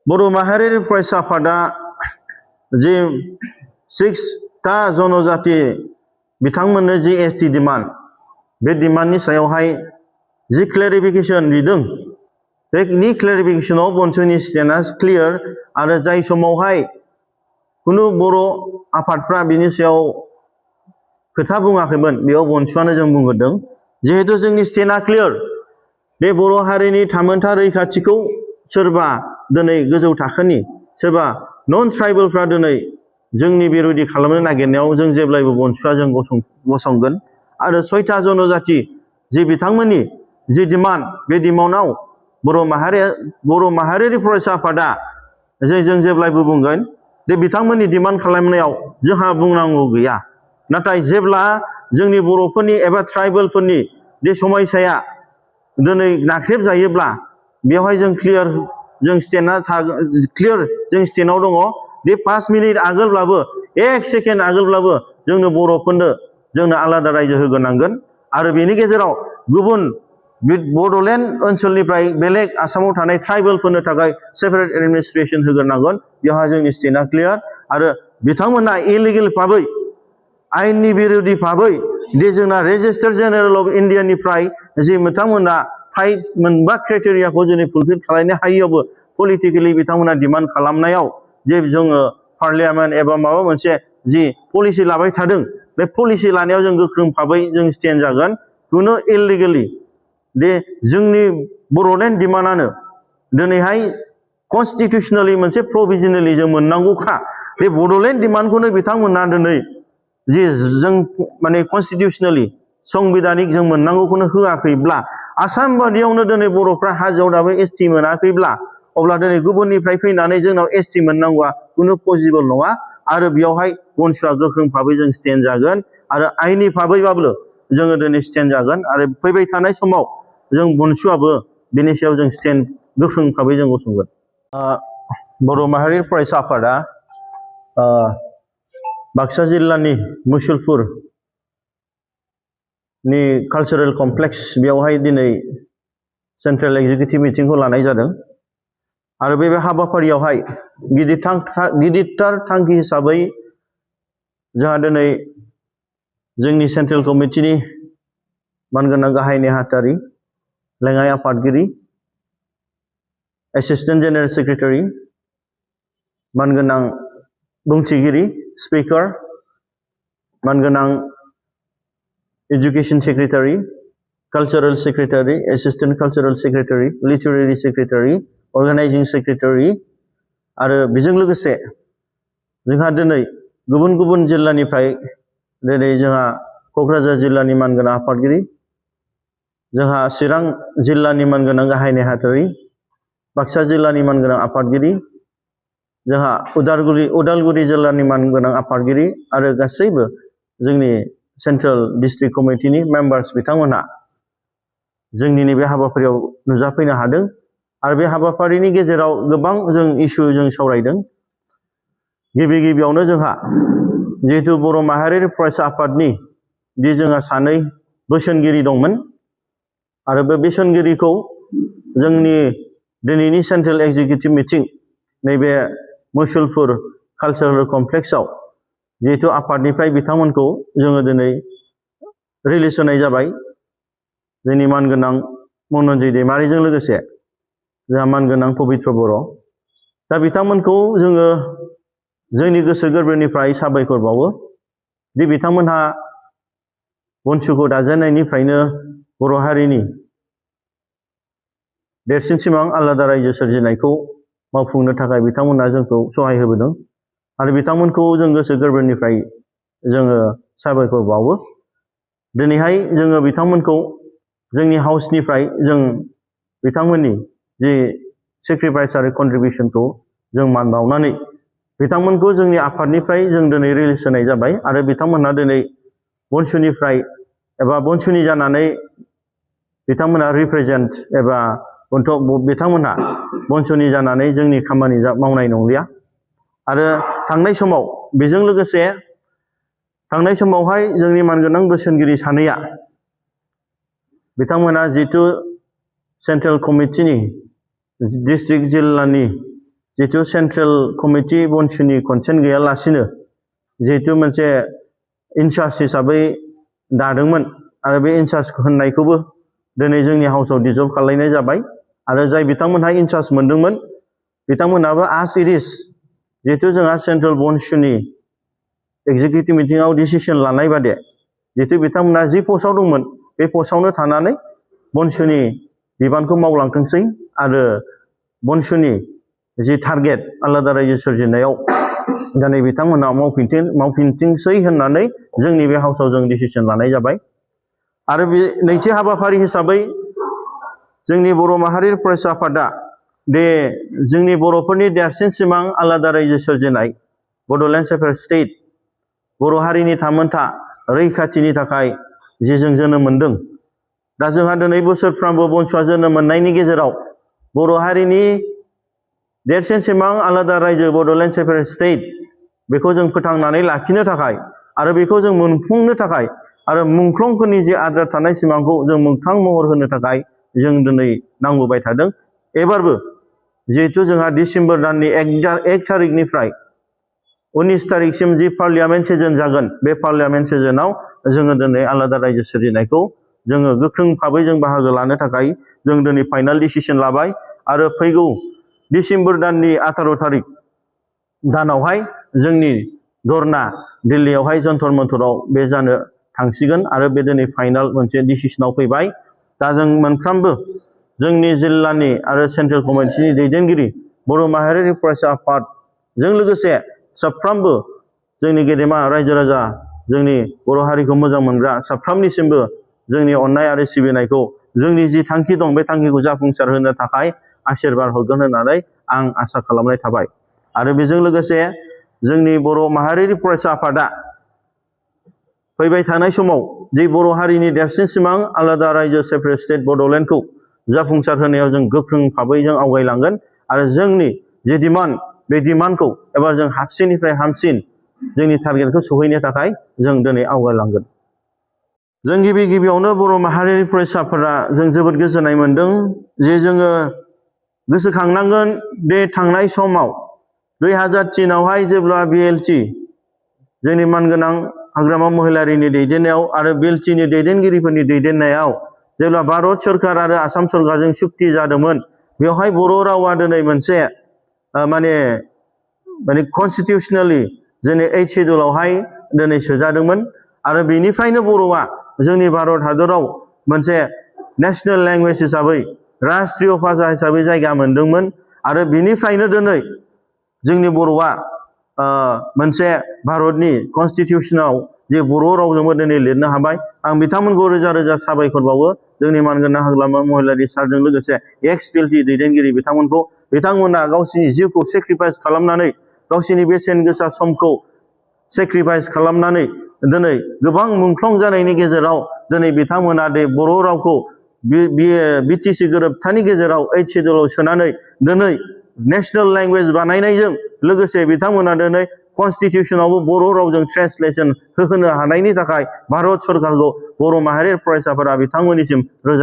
बर' माहारियारि फरायसा आफादा जे 6टा जनजाति बिथांमोननो जि एसटि डिमान्ड बे डिमान्डनि सायावहाय जि क्लेरिफिकेशन बिदों बेनि क्लेरिफिकेशनाव बनस'नि स्टेन्डआ क्लियार आरो जाय समावहाय कुनु बर' आफादफ्रा बिनि सायाव खोथा बुङाखैमोन बेयाव बनस'आनो जों बुंगोरदों जिहेतु जोंनि स्टेन्डआ क्लियार बे बर' हारिनि थामोनथा रैखाथिखौ सोरबा दिनै गोजौ थाखोनि सोरबा नन ट्राइबेलफ्रा दिनै जोंनि बिरोधि खालामनो नागिरनायाव जों जेब्लायबो बनस'आ जों गसंगोन आरो 6टा जनजाति जि बिथांमोननि जि डिमान्ड बे डिमान्डआव बर' माहारियारि फरायसा आफादा जों जेब्लायबो बुंगोन दे बिथांमोननि डिमान्ड खालामनायाव जोंहा बुंनांगौ गैया नाथाय जेब्ला जोंनि बर'फोरनि एबा ट्राइबेलफोरनि बे समयसाया दिनै नाख्रेब जायोब्ला बेवहाय जों क्लियार जों स्टेन्डआ क्लियार जों स्टेन्डआव दङ बे 5 मिनिट आगोलब्लाबो 1 सेकेन्ड आगोलब्लाबो जोंनो बर'फोरनो जोंनो आलादा रायजो होग्रोनांगोन आरो बेनि गेजेराव गुबुन बड'लेण्ड ओनसोलनिफ्राय बेलेग आसामाव थानाय ट्राइबेलफोरनो थाखाय सेपारेट एडमिनिस्ट्रेशन होग्रोनांगोन बेवहाय जोंनि स्टेन्डआ क्लियार आरो बिथांमोना इलिगेल भाबै आयेननि बिरोधि भाबै दे जोंना रेजिस्टार जेनेरेल अफ इन्डियानिफ्राय जि बिथांमोना मोनबा क्राइटेरियाखौ जोंनि फुलफिल खालामनो हायैयावबो पलिटिकेलि बिथांमोना डिमान्ड खालामनायाव जे जोङो पार्लियामेन्ट एबा माबा मोनसे जि पलिसि लाबाय थादों बे पलिसि लानायाव जों गोख्रों भाबै जों स्टेन्ड जागोन कुनु इलिगेलि दे जोंनि बड'लेण्ड डिमान्डआनो दिनैहाय कनस्टिटिउसनेलि मोनसे प्रभिजनेलि जों मोननांगौखा बे बड'लेण्ड डिमान्डखौनो बिथांमोना दिनै जि जों माने कनस्टिटिउसनेलि संबिधानिक जों मोननांगौखौनो होआखैब्ला आसाम बादियावनो दिनै बर'फ्रा हाजोआव दाबो एसटि मोनाखैब्ला अब्ला दिनै गुबुननिफ्राय फैनानै जोंनाव एसटि मोननांगौआ कुनु पसिबल नङा आरो बेयावहाय बनस'आ गोख्रों भाबै जों स्टेन्ड जागोन आरो आइनि भाबैबाबो जोङो दिनै स्टेन्ड जागोन आरो फैबाय थानाय समाव जों बनस'आबो बेनि सायाव जों स्टेन्ड गोख्रों भाबै जों गसंगोन बर' माहारि फरायसा आफादा बाक्सा जिल्लानि मुसलपुरनि कालचारेल कमप्लेक्स बेयावहाय दिनै सेन्ट्रेल एक्जिकिउटिभ मिटिंखौ लानाय जादों आरो बे हाबाफारियावहाय गिदिरथार थांखि हिसाबै जोंहा दिनै जोंनि सेन्ट्रेल कमिटिनि मानगोनां गाहाय नेहाथारि लेङाइ आफादगिरि एसिस्टेन्ट जेनेरेल सेक्रेटारि मानगोनां बुंथिगिरि स्पिकार मानगोनां education secretary cultural secretary assistant cultural secretary literary secretary organising secretary आरो बेजों लोगोसे जोंहा दिनै गुबुन गुबुन जिल्लानिफ्राय दिनै जोंहा क'क्राझार जिल्लानि मानगोनां आफादगिरि जोंहा चिरां जिल्लानि मानगोनां गाहाय नेहाथारि बाक्सा जिल्लानि मानगोनां आफादगिरि जोंहा उदालगुरि जिल्लानि मानगोनां आफादगिरि आरो गासैबो जोंनि सेन्ट्रेल डिस्ट्रिक्ट कमिटिनि मेम्बार्स बिथांमोनहा जोंनि नैबे हाबाफारियाव नुजाफैनो हादों आरो बे हाबाफारिनि गेजेराव गोबां जों इस्यु जों सावरायदों गिबियावनो जोंहा जिहेतु बर' माहारियारि फरायसा आफादनि जोंहा 2 बोसोनगिरि दंमोन आरो बे बोसोनगिरिखौ जोंनि दिनैनि सेन्ट्रेल एक्जिकिउटिभ मिटिं नैबे मुसलपुर कालचारेल कमप्लेक्सआव जिहेतु आफादनिफ्राय बिथांमोनखौ जोङो दिनै रिलिज होनाय जाबाय जोंनि मानगोनां मन'न्जय दैमारिजों लोगोसे जोंहा मानगोनां पबित्र बर' दा बिथांमोनखौ जोङो जोंनि गोसो गोरबोनिफ्राय साबायखर बावो दि बिथांमोनहा बनस'खौ दाजेननायनिफ्रायनो बर' हारिनि देरसिन सिमां आलादा रायजो सोरजिनायखौ मावफुंनो थाखाय बिथांमोनहा जोंखौ सहाय होबोदों आरो बिथांमोनखौ जों गोसो गोरबोनिफ्राय जोङो साबायखर बावो दिनैहाय जोङो बिथांमोनखौ जोंनि हाउसनिफ्राय जों बिथांमोननि जि सेक्रिफाइस आरो कन्ट्रिबिउसनखौ जों मान बावनानै बिथांमोनखौ जोंनि आफादनिफ्राय जों दिनै रिलिज होनाय जाबाय आरो बिथांमोनहा दिनै बनस'निफ्राय एबा बनस'नि जानानै बिथांमोनहा रिप्रेजेन्ट एबा बिथांमोनहा बनस'नि जानानै जोंनि खामानि मावनाय नंलिया आरो थांनाय समाव बेजों लोगोसे थांनाय समावहाय जोंनि मानगोनां बोसोनगिरि 2आ बिथांमोना जितु सेन्ट्रेल कमिटिनि डिस्ट्रिक्ट जिल्लानि जिहेतु सेन्ट्रेल कमिटि बनसुनि कनसेन्ट गैयालासिनो जिहेतु मोनसे इनचार्ज हिसाबै दादोंमोन आरो बे इनचार्ज होननायखौबो दिनै जोंनि हाउसआव डिजल्भ खालामनाय जाबाय आरो जाय बिथांमोनहा इनचार्ज मोनदोंमोन बिथांमोनहाबो आस इट इज जिहेतु जोंहा सेन्ट्रेल बनसुनि एग्जिकिउटिभ मिटिंआव डिसिसन लानाय बादि जिहेतु बिथांमोनहा जि पस्टआव दंमोन बे पस्टआवनो थानानै बनसुनि बिबानखौ मावलांथोंसै आरो बनसुनि जि टारगेट आलादा रायजो सोरजिनायाव दिनै बिथांमोनहा मावफिनथोंसै होननानै जोंनि बे हाउसआव जों डिसिसन लानाय जाबाय आरो बे नैथि हाबाफारि हिसाबै जोंनि बर' माहारि फरायसा आफादा बे जोंनि बर'फोरनि देरसिन सिमां आलादा रायजो सोरजिनाय बड'लेण्ड सेपारेट स्टेट बर' हारिनि थामोनथा रैखाथिनि थाखाय जि जों जोनोम मोनदों दा जोंहा दिनै बोसोरफ्रामबो बनसुआ जोनोम मोननायनि गेजेराव बर' हारिनि देरसिन सिमां आलादा रायजो बड'लेण्ड सेपारेट स्टेट बेखौ जों फोथांनानै लाखिनो थाखाय आरो बेखौ जों मोनफुंनो थाखाय आरो मुंख्लंफोरनि जि आद्रा थानाय सिमांखौ जों मोगथां महर होनो थाखाय जों दिनै नांबोबाय थादों एबारबो जिहेतु जोंहा डिसेम्बर दाननि 1 थारिखनिफ्राय 19 थारिखसिम जि पार्लियामेन्ट सेसन जागोन बे पार्लियामेन्ट सेसनाव जोङो दिनै आलादा रायजो सोरजिनायखौ जोङो गोख्रों भाबै जों बाहागो लानो थाखाय जों दिनै फाइनाल डिसिसन लाबाय आरो फैगौ डिसेम्बर दाननि 18 थारिख दानावहाय जोंनि धरना दिल्लीयावहाय जन्तर मन्तराव बे जानो थांसिगोन आरो बे दिनै फाइनाल मोनसे डिसिसनाव फैबाय दा जों मोनफ्रोमबो जोंनि जिल्लानि आरो सेन्ट्रेल कमिटिनि दैदेनगिरि बर' माहारियारि फरायसा आफादजों लोगोसे साफ्रोमबो जोंनि गेदेमा रायजो राजा जोंनि बर' हारिखौ मोजां मोनग्रा साफ्रोमनिसिमबो जोंनि अननाय आरो सिबिनायखौ जोंनि जि थांखि दं बे थांखिखौ जाफुंसार होनो थाखाय आशीर्बाद हरगोन होननानै आं आसा खालामनाय थाबाय आरो बेजों लोगोसे जोंनि बर' माहारियारि फरायसा आफादा फैबाय थानाय समाव जि बर' हारिनि देरसिन सिमां आलादा रायजो सेपारेट स्टेट बड'लेण्डखौ जाफुंसार होनायाव जों गोख्रों भाबै जों आवगायलांगोन आरो जोंनि जि डिमान्ड बे डिमान्डखौ एबा जों हाबसिननिफ्राय हामसिन जोंनि टारगेटखौ सहैनो थाखाय जों दिनै आवगायलांगोन जों गिबियावनो बर' माहारियारि फरायसाफोरा जों जोबोद गोजोननाय मोनदों जे जोङो गोसोखांनांगोन बे थांनाय समाव 2003आवहाय जेब्ला बिएलटि जोंनि मानगोनां हाग्रामा महिलारिनि दैदेननायाव आरो बिएलटिनि दैदेनगिरिफोरनि दैदेननायाव जेब्ला भारत सरकार आरो आसाम सरकारजों सुक्ति जादोंमोन बेवहाय बर' रावा दिनै मोनसे माने कनस्टिटिउसनेलि जोंनि 8 शेड्युलावहाय दिनै सोजादोंमोन आरो बेनिफ्रायनो बर'आ जोंनि भारत हादराव मोनसे नेशनेल लेंगुवेज हिसाबै राष्ट्रीय भाषा हिसाबै जायगा मोनदोंमोन आरो बेनिफ्रायनो दिनै जोंनि बर'आ मोनसे भारतनि कनस्टिटिउसनाव जे बर' रावजोंबो दिनै लिरनो हाबाय आं बिथांमोनखौ रोजा रोजा साबायखर बावो जोंनि मानगोनां हाग्रामा महिलारि सारजों लोगोसे एक्स बिएलटि दैदेनगिरि बिथांमोना गावसिनि जिउखौ सेक्रिफाइस खालामनानै गावसिनि बेसेन गोसा समखौ सेक्रिफाइस खालामनानै दिनै गोबां मुंख्लं जानायनि गेजेराव दिनै बिथांमोना बे बर' रावखौ बिटिसि गोरोबथानि गेजेराव 8 शेड्युलाव सोनानै दिनै नेशनेल लेंगुवेज बानायनायजों लोगोसे बिथांमोना दिनै कनस्टिटिउसनावबो बर' रावजों ट्रेन्सलेसन होनो हानायनि थाखाय भारत सरकारखौ बर' माहारि फरायसाफोरा बिथांमोननिसिम रोजा